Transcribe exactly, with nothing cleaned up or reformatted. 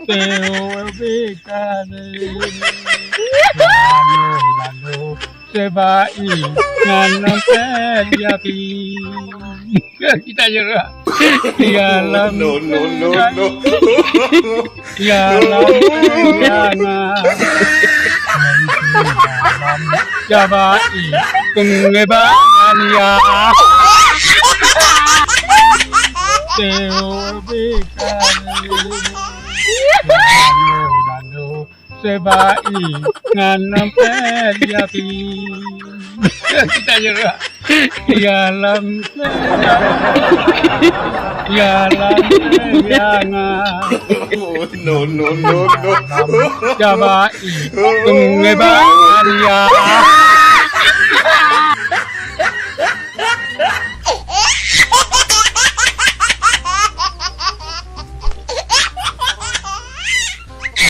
Te o bi ka ne. Lano, lano, seba i, ngan nang pet ya ki. Kita jera. Ya lam. No, no, no, no. Ya lam, ya nga. Ya ba i, kung e ba ngan ya. Te o bi ka ne. Lano, lano, seba i, ngan nang pet ya ki. Kita jera. Ya lam, ya lam, ya nga. No, no, no, no. Ya ba i, kung e ba ngan ya.